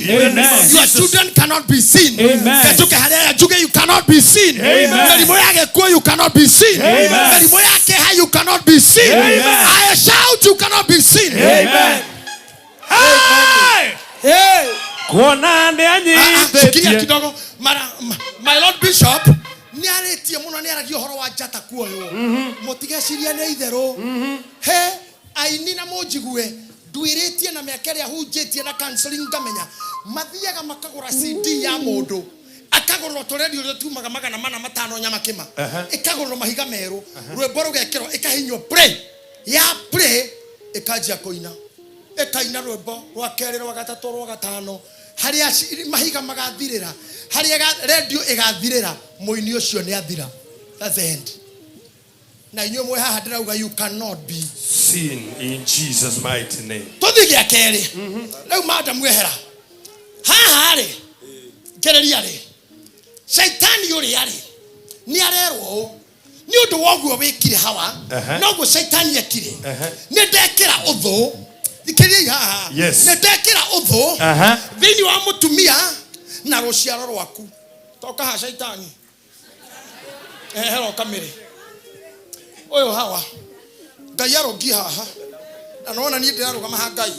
Amen. Your children cannot be seen. Amen. Njuke harĩa aya njuge you cannot be seen. Amen. Mĩrimũ ya gĩkuũ you cannot be seen. Amen. Mĩrimũ ya kĩeha you cannot be seen. Amen. I shout you cannot be seen. Amen. Hey! Hey! Kuona nĩ Ah, ah, shikilia anyitĩtie. kidogo mara my lord bishop nĩ arĩtie mũno nĩ aragia ũhoro wa njata kuoywo mũtigeciria nĩ itherũ he aini na mũnjigue nduĩrĩtie na mĩaka ĩrĩa hunjĩtie na counseling ngamenya mathiaga makagũra cd ya mũndũ akagũrĩrwo tũrendio ũrĩa tumaga 405 nyamakĩma ĩkagũrĩrwo mahiga merũ rwĩmbo rũgekĩrwo ĩkahinywo play ya play ĩkanjia kũina ĩkaina rwĩmbo rwa kerĩ rwa gatatũ rwa gatano harĩa mahiga magathirĩra harĩa redio ĩgathirĩra mũini ũcio nĩ athira. That's the end. Na inyuĩ mwĩ haha ndĩrauga you cannot be seen in Jesus mighty name. Tũthiĩ gĩa kerĩ rĩu madam ehera haha rĩ ngĩrĩria rĩ caitani ũrĩa rĩ nĩ arerwo ũũ nĩ ũndũ wa ũguo wĩkire hawa noguo caitani ekire nĩ ndekĩra ũthũ thikĩrĩriai haha nĩ ndekĩra ũthũ thĩinĩ wa mũtumia na rũciaro rwaku toka haha caitani ehera ũkamĩrĩ ũyũ hawa ngai arũngi haha na nona niĩ ndĩrarũgama ha ngai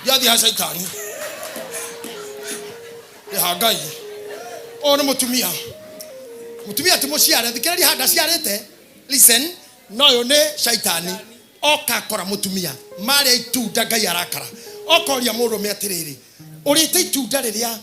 ndiathiĩ ha caitani ndĩ ha ngai ũyũ nĩ mũtumia mũtumia ti mũciare thikĩrĩria haha ndaciarĩte listen no ũyũ nĩ caitani oka akora mũtumia marĩa itunda ngai arakara okoria mũndũrũme atĩrĩrĩ ũrĩte itunda rĩrĩa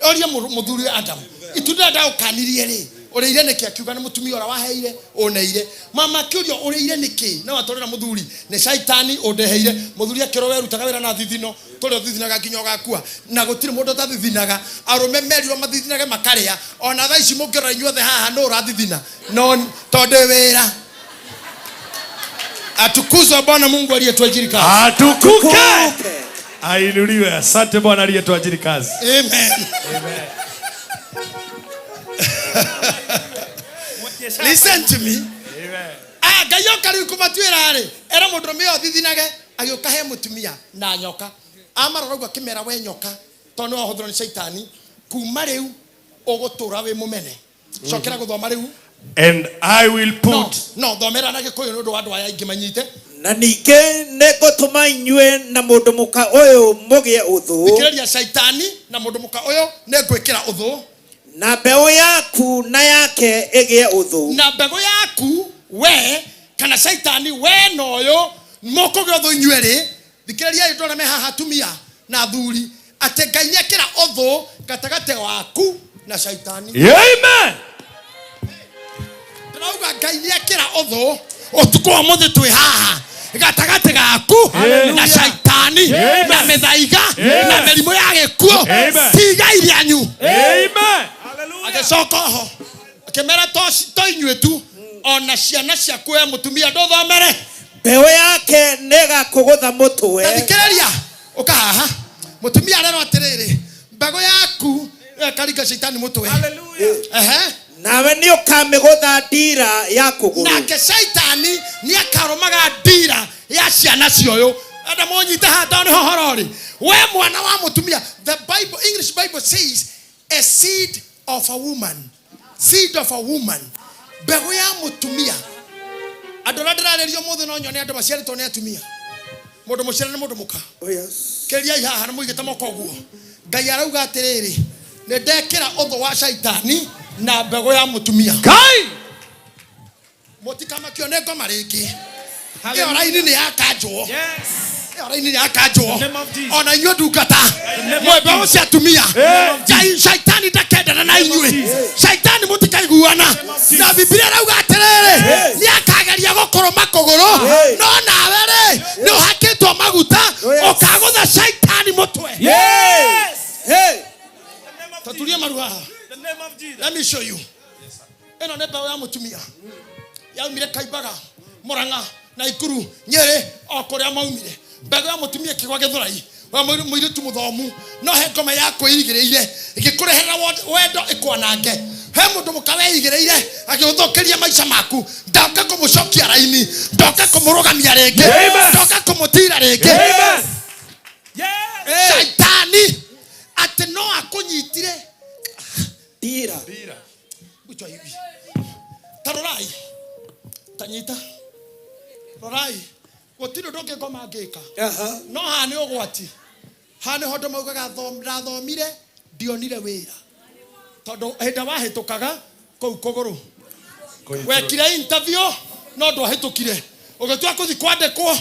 oria mũthuri Adam itunda rĩrĩa ndagũkanirie rĩ ũrĩire nĩkĩ akiuga nĩ mũtumia ũrĩa waheire ũneire mama akĩũria ũrĩire nĩkĩ no atwarĩra mũthuri nĩ caitani ũndeheire mũthuri akĩrwo werutaga wĩra na thithino tũrĩa ũthithinaga nginya ũgakua na gũtirĩ mũndũ ũtathithinaga arũme merirwo mathithinage makarĩa ona thaa ici mũngĩrora inyuothe haha nũ ũrathithina no tondũ wĩra atukuzwe Bwana Mungu aliyetuajiri kazi. Atukuke. Ainuliwe. Asante Bwana aliyetuajiri kazi. Amen. Amen. Listen to me. Amen. Ah, ngai oka rĩu kũmatuĩra rĩ era mũndũrũme ũyũ athithinage agĩũka he mũtumia na nyoka amarora ũguo akĩmera we nyoka tondũ nĩ wahũthĩrwo nĩ caitani kuma rĩu ũgũtũra wĩ mũmene cokera gũthoma rĩu And I will no put no thomera na gĩkũyũ nĩ ũndũ wa andũ aya aingĩ manyite Na ningĩ nĩngũtũma inyuĩ na mũndũ mũka ũyũ mũgĩe ũthũ thikĩrĩria caitani na mũndũ mũka ũyũ nĩ ngwĩkĩra ũthũ na mbeũ yaku na yake ĩgĩe ũthũ na mbegũ yaku we kana caitani we na ũyũ mũkũgĩa ũthũ inyuĩ rĩ thikĩrĩria andũ arĩa me haha atumia na athuri atĩ ngai nĩekĩra ũthũ gatagatĩ waku na caitani Amen. ndĩrauga ngai nĩekĩra ũthũ ũtukũ wa mũthĩ twĩ haha gatagatĩ gaku Hallelujah. na caitani Amen. na mĩthaiga Amen. na mĩrimũ ya gĩkuũ Amen. ti igai rĩanyu Amen. agĩcoka oho akĩmera to inyuĩ tu ona ciana ciaku we mũtumia ndũthomere mbeũ yake nĩĩgakũgũtha mũtwe ta thikĩrĩria ũka haha mũtumia arerwo atĩrĩrĩ mbegũ yaku ĩkaringa caitani mũtwe ehe nawe nĩũkamĩgũtha ndira ya kũgũrũ nake caitani nĩakarũmaga ndira ya ciana cioyũ enda mũnyite haha tondũ nĩho horo rĩ we mwana wa mũtumia the bible english bible says a seed of a woman seed of a woman mbegũ ya mũtumia andũ arĩa ndĩrarĩria ũmũthĩ no nyone andũ maciarĩtwo nĩ atumia mũndũ mũciare nĩ mũndũ mũka Oh, yes. kĩriai haha na mũigĩte moko ũguo ngai arauga atĩrĩrĩ nĩ ndekĩra ũthũ wa caitani na mbegũ ya mũtumia Kai. mũtikamakio nĩ ngoma rĩngĩ ĩyo raini nĩ yakanjwo Yes. ĩyo raini nĩ yakanjwo The name of Jesus. ona inyuĩ ndungata name of mwĩ mbeũ cia atumia Eh. Ngai caitani ndakendana na inyuĩ caitani mũtikaiguana na bibilia ĩrauga atĩrĩrĩ nĩ akageria gũkũrũma kũgũrũ Hey. no nawe rĩ nĩ ũhakĩtwo maguta Oh, yes. ũkagũtha caitani mũtwe Yes. Hey! The name of taturie maru haha The name of Jesus. Let me show you. Ĩno nĩ mbeũ ya mũtumia yaumire Kaimbaga Murang'a na Ikuru Nyĩrĩ o kũrĩa maumire mbegũ ya mũtumia ĩkĩgwa Gĩthũrai wa mũirĩtu mũthomu no he ngoma ya kwĩigĩrĩire ĩgĩkũreherera wendo ĩkwanange he mũndũ mũka weigĩrĩire agĩgũthũkĩria maica maku ndoka kũmũcokia raini ndoka kũmũrũgamia rĩngĩ Amen. ndoka kũmũtira rĩngĩ Amen. Ndira. Dira. Gwichwa hivi. Tarorai. Tanyita. Rorai. Gũtirĩ ũndũ ũngĩ ngoma ngĩka. Aha. No haha nĩ ũgwati. Haha nĩho andũ maugaga ndathomire ndionire wĩra. Tondũ hĩndĩ ĩrĩa wahĩtũkaga kũu kũgũrũ. Wekire interview no ndwahĩtũkire. Ũgĩtua kũthi kwandĩkwo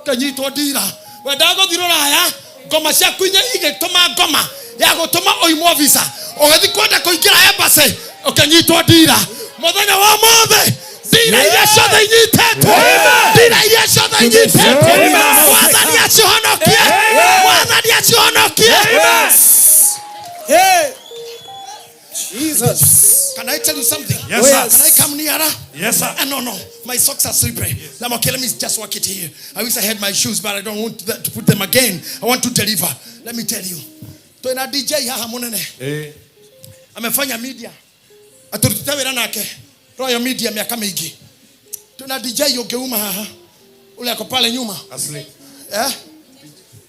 kĩnyitwo ndira. Wendaga gũthiĩ rũraya ngoma ciaku inya igĩtũma ngoma ya gũtũma ũimwo visa. Ũgĩthiĩ kwenda kũingĩra embassy ũkĩnyitwo ndira. Mũthenya wa ũmũthĩ ndira iria ciothe inyitĩtwo, ndira iria ciothe inyitĩtwo, Mwathani acihonokie, Mwathani acihonokie. Hey. Jesus. Can I tell you something? Yes, sir. Can I come nearer? Yes, sir. No. My socks are slippery. Now, okay, let me just work it here. I wish I had my shoes, but I don't want to put them again. I want to deliver. Let me tell you. Twina DJ haha munene. Eh. Amefanya media. Aturutite wĩra nake. Royal Media miaka mingi. Tuna DJ ungeuma haha. Ule ako pale nyuma. Asli. Eh?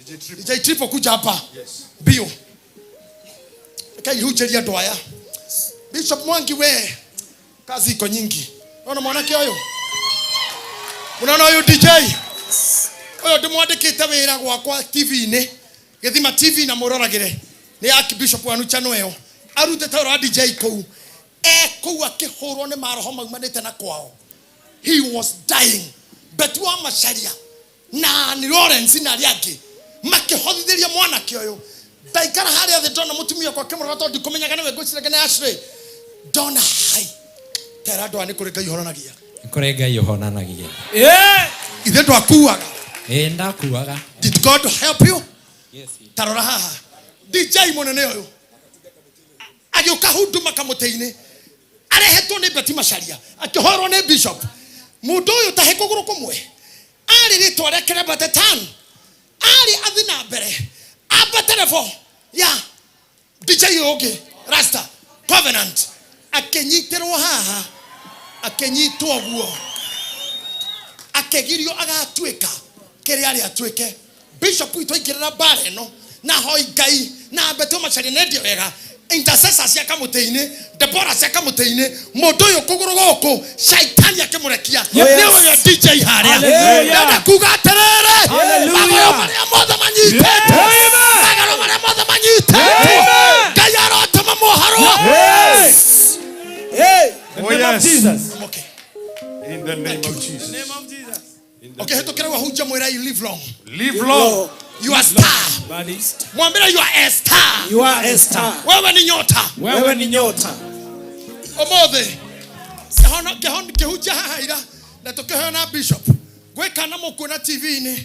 DJ Triple. DJ Triple kuja hapa. Yes. Bio. Kaihunjĩria andũ aya. Bishop Mwangi we. Kazi iko nyingi. Unaona mwanake ũyũ? Unaona ũyũ DJ? Ũyũ ndĩmwandĩkĩte wĩra gwakwa TV-inĩ. Gĩthima TV na mũroragĩre. Nĩ Archbishop wanu channel ĩyo. Arutĩte wĩra wa DJ kũu. E kũu akĩhũrwo nĩ maroho maumanĩte na kwao. He was dying. But wa Macharia na ni Lawrence na arĩa angĩ makĩhothithĩria mwanake ũyũ. Ndaikara harĩa thĩ ndona mũtumia wakwa akĩmũrora tondũ ndikũmenyaga nĩwe ngwĩciragia nĩ Ashley. Ndona hai. Tera andũ aya nĩ kũrĩ Ngai ũhonanagia. Nĩ kũrĩ Ngai ũhonanagia. Ithe ndwakuaga. Ĩĩ ndakuaga. Did God help you? Yes. Tarora haha. DJ mũnene ũyũ agĩũka huduma kamũtĩ-inĩ arehetwo nĩ Betty Macharia akĩhorwo nĩ bishop. Mũndũ ũyũ tahe kũgũrũ kũmwe arĩ rĩtwa rĩake rĩambate tan arĩ athi na mbere ambate level ya DJ ũyũ ũngĩ Rasta Covenant akĩnyitĩrwo haha akĩnyitwo guo akĩgirio agatuĩka kĩrĩa arĩ atuĩke. Bishop witũ aingĩrĩra mbara ĩno na hoi Ngai na Betty Macharia nendio wega intercessor cia kamũtĩ-inĩ Deborah cia kamũtĩ-inĩ mũndũ ũyũ kũgũrũ gũkũ shaitani akĩmũrekia. Yes. Nĩ ũyũ DJ harĩa. Hallelujah. Ndĩrenda kuga atĩrĩrĩ, Hallelujah. magũrũ marĩa mothe manyitĩtwo, magũrũ marĩa mothe manyitĩtwo, Ngai arotũma mohorwo. Yes. Hey. Oh, The name of yes. Jesus. Okay. In the name of Jesus. The name of Jesus. Ũkĩhĩtũkĩra wahunjia mwĩra you live long. Live long. You are star. Mwambie you are a star. You are a star. Wewe ni nyota. Wewe ni nyota. Ũmũthĩ ngĩhunjia haha ira na tũkĩhoya na bishop gwĩka na mũkuona TV-inĩ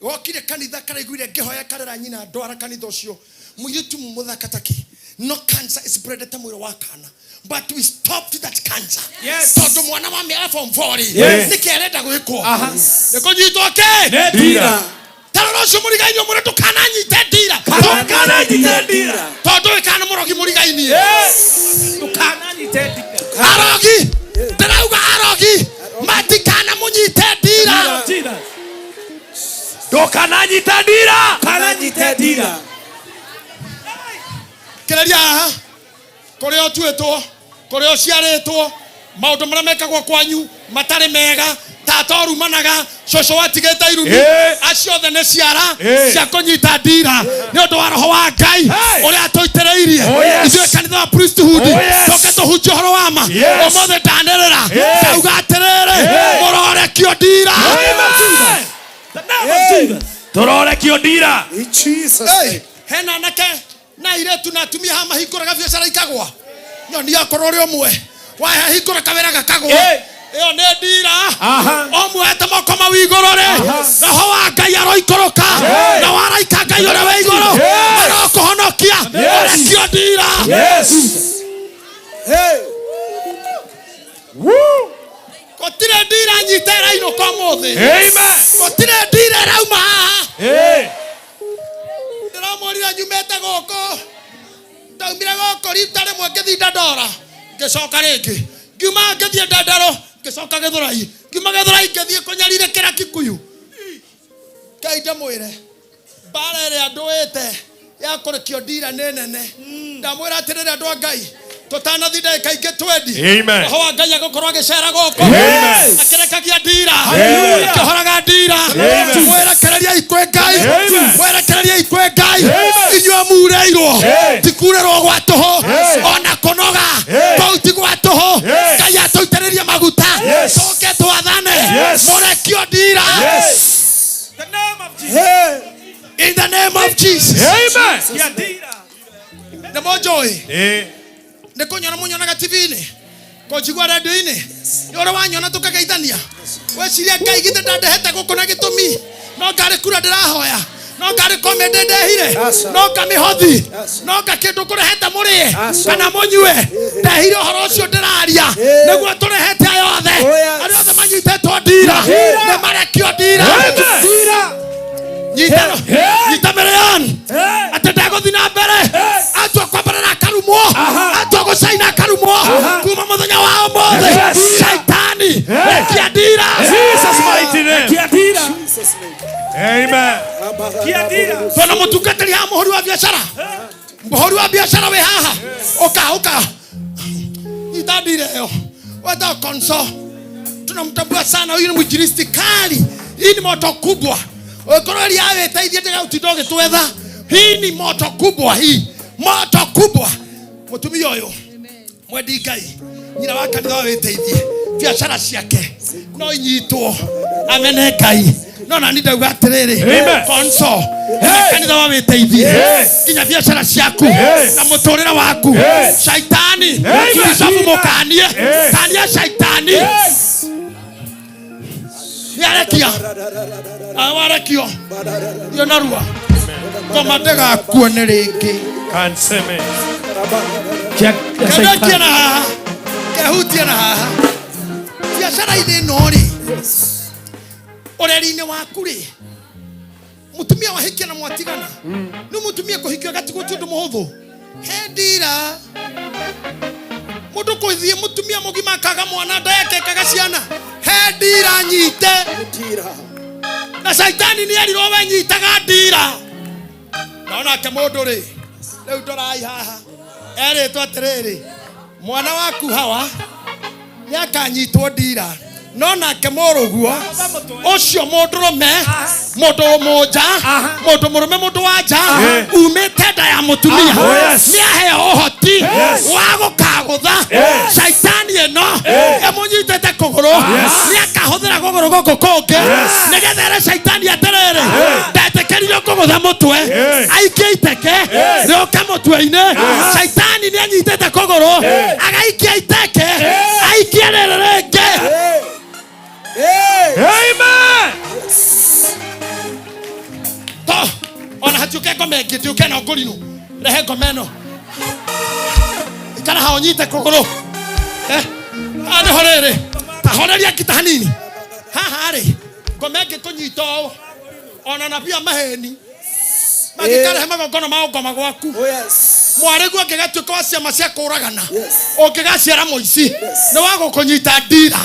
wokire kanitha karaiguire ngĩhoya karera nyina ndwara kanitha ũcio mũirĩtu mũthaka taki no cancer is spreadete mwĩrĩ wa kana but we stopped that cancer. Yes. Tondũ mwana wa mĩaka form 4 rĩ, Yes. nĩkĩ arenda gwĩkwo? Aha. Nĩ kũnyitwo kĩ? Dira. Tarora ũcio mũrigainie ũmwĩre ndũkananyite ndira. Ndũkananyite ndira. Tondũ ũyũ kana mũrogi mũrigainie. Ndũkananyite ndira. Arogi. Ndĩrauga arogi matikana mũnyite ndira. Jesus. Ndũkananyite ndira. Ndũkananyite ndira. Kĩrĩria haha kũrĩa ũtuĩtwo kũrĩa ũciarĩtwo maũndũ marĩa mekagwo kwanyu matarĩ mega tata ũrumanaga cũcũ watigĩte irumi acio othe nĩ ciara cia kũnyita ndira nĩ ũndũ wa roho wa Ngai ũrĩa atũitĩrĩirie. Oh, yes. Ithuĩ kanitha wa priesthood Oh, yes. tũke tũhunjie ũhoro wa ma. Yes. Ũmũthĩ ndanĩrĩra ndauga atĩrĩrĩ mũrorekio ndira. Amen. The name of Jesus. Tũrorekio ndira. In Jesus. Hey, hena anake na airĩtu na atumia haha mahingũraga biacara ikagwa. Nyonia akorwo ũrĩ ũmwe wahingũra kawĩra gakagwa. Ĩyo nĩ ndira. Ũmwe ete moko mau igũrũ rĩ, roho wa Ngai aroikũrũka na waraika Ngai ũrĩa wĩ igũrũ arokũhonokia ũrekio ndira. Yes. Hey. Woo. Gũtirĩ ndira nyite ĩrainũka ũmũthĩ. Amen. Gũtirĩ ndira ĩrauma haha. Hey. Ndĩramwĩrire nyumĩte gũkũ ndaumire gũkũ rita rĩmwe ngĩthiĩ Dandora ngĩcoka rĩngĩ ngiuma ngĩthiĩ Ndenderũ ngĩcoka Gĩthũrai ngiuma Gĩthũrai ngĩthiĩ kũnyarirĩkĩra Kikuyu. Ngai ndĩmwĩre mbara ĩrĩa ndũĩte ya kũrekio ndira nĩ nene. Ndamwĩra atĩrĩrĩ andũ a Ngai Tũtanathi ndagĩka ingĩ 20. Amen. Roho wa Ngai agũkorwo agĩcera gũkũ. Amen. Akĩrekagia ndira. Amen. Akĩhoraga ndira. Amen. Mwerekereria kwĩ Ngai. Amen. Mwerekereria kwĩ Ngai. Amen. Inyuĩ mureirwo. Amen. Ti kurĩrwo gwa tũhũ. Amen. Ona kũnoga. Amen. Kũu ti gwa tũhũ. Yes. Ngai atũitĩrĩrie maguta. Yes. Tũke twathane. Yes. Mũrekio ndira. Yes. The name of Jesus. In the name of Jesus. Amen. Kia ndira. Nĩ mũnjũĩ. Eh. Nĩ kũnyona mũnyonaga TV-inĩ, kũnjigua radio-inĩ, nĩ ũrĩa wanyona tũkageithania, weciria Ngai githĩ ndandehete gũkũ na gĩtũmi, no ngarĩ kura ndĩrahoya, no ngarĩ komende ndehire, Aca. no nga mĩhothi, Aca. no nga kĩndũ kũrehete mũrĩe Aca. kana mũnyue, ndehire ũhoro ũcio ndĩraria nĩguo tũrehete aya othe. Oh, yes. Arĩa othe manyitĩtwo ndira nĩ marekio ndira. Ndira. Nyita nyita mĩrĩani atĩ ndegũthiĩ na mbere, atua kwambarara akarumwo, atua gũcaina akarumwo kuma mũthenya wa ũmũthĩ. Yes. Shaitani, rekia ndira. Jesus mighty name. Kia ndira. Jesus name. Amen. Kia ndira. Twena mũtungatĩri haha, mũhũri wa biacara, mũhũri wa biacara wĩ haha, ũka ũka nyita ndira ĩyo. Wetagwo Konso, tunamtambua sana, huyu ni mwinjilisti kali. Hii ni moto kubwa, ũkorwo ria wĩteithie ndĩgaũtinda ũgĩtwetha. Hii ni moto kubwa, hii moto kubwa. Mũtumia ũyũ mwendi Ngai, nyina wa kanitha wa wĩteithie, biacara ciake no inyitwo amene Ngai, no nani ndauga atĩrĩrĩ. Amen. Konso kanitha wa wĩteithie, Yes. nginya biacara ciaku Yes. na mũtũrĩre waku, Yes. shaitani, Amen. bicabu mũkanie. Yes. Kania shaitani nĩarekia warekio iyo narua ngoma ndĩgakuone rĩngĩ. Kanseme. Kemekie na haha, kehutie na haha biacara-inĩ ĩno rĩ, ũreri-inĩ waku rĩ, mũtumia wahikia na mwatigana, nĩ mũtumia kũhikio agatigwo ti ũndũ mũhũthũ. He ndira mũndũ kũthiĩ mũtumia mũgima akaga mwana, nda yake ĩkaga ciana, he ndira nyite. Ndira. Na caitani nĩ erirwo we nyitaga ndira, na onake mũndũ rĩ, rĩu ndorai haha, erĩtwo atĩrĩrĩ, mwana waku hawa nĩ akanyitwo ndira, no nake mũrũguo ũcio mũndũrũme, mũndũ mũnja, mũndũ mũrũme, mũndũ wa nja umĩte nda ya mũtumia, Oh, yes. nĩ aheo ũhoti Yes. wa gũkagũtha Yes. caitani ĩno ĩmũnyitĩte kũgũrũ. Yes. Nĩ akahũthĩra kũgũrũ gũkũ kũngĩ Yes. nĩgetha ere caitani atĩrĩrĩ, ndetĩkĩririo kũgũtha mũtwe, Yes. aikie iteke Yes. rĩũke mũtwe-inĩ. Caitani nĩ anyitĩte kũgũrũ, agaikia iteke, aikie rĩrĩ rĩngĩ. Hey. Amen. To ona hatiũke ngoma ĩngĩ, tiũke na ngũrinũ, rehe ngoma ĩno, ikara ha ũnyite kũgũrũ. Eh, haha nĩho rĩrĩ, ta horeria ngita hanini haha rĩ, ngoma ĩngĩ kũnyita ũũ, ona nabii a maheni mangĩkarehe magongona ma ngoma gwaku, Oh yes. mwarĩguo angĩgatuĩka wa ciama cia kũragana, Yes. ũngĩgaciara mũici, nĩ wa gũkũnyita ndira,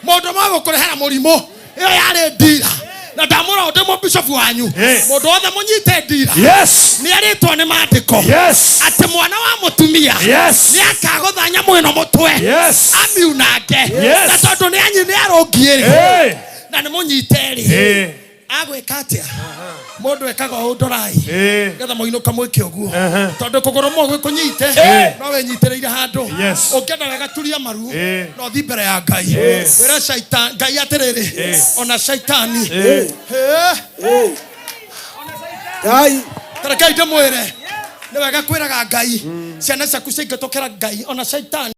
mũndũ wa gũkũrehera mũrimũ, ĩyo yarĩ ndira. Na ndamũra ndĩ mũbicobu wanyu, Yes. mũndũ wothe mũnyite ndira Yes. nĩ arĩtwo nĩ maandĩko Yes. atĩ mwana wa mũtumia Yes. nĩ akagũtha nyamũ ĩno mũtwe, Yes. amiunange. Yes. Na tondũ nĩ anyi nĩ arũngiĩ rĩ, Hey. na nĩ mũnyite rĩ, Hey. agwĩka atĩa? Mũndũ ekaga ũũ, ndorai, Hey. getha mũinũka mwĩke ũguo, Aha. tondũ kũgũrũ mwe gwĩkũnyite, Eh. no wĩnyitĩrĩire handũ. Yes. Ũngĩenda wega turia maru, Eh. no thiĩ mbere ya Ngai, wĩre Ngai atĩrĩrĩ, ona shaitani. Eh. Eh. Hey. Ngai. Tarekai ndĩmwĩre, nĩ wega kwĩraga Ngai ciana ciaku ciaingĩtũkĩra Ngai ona shaitani.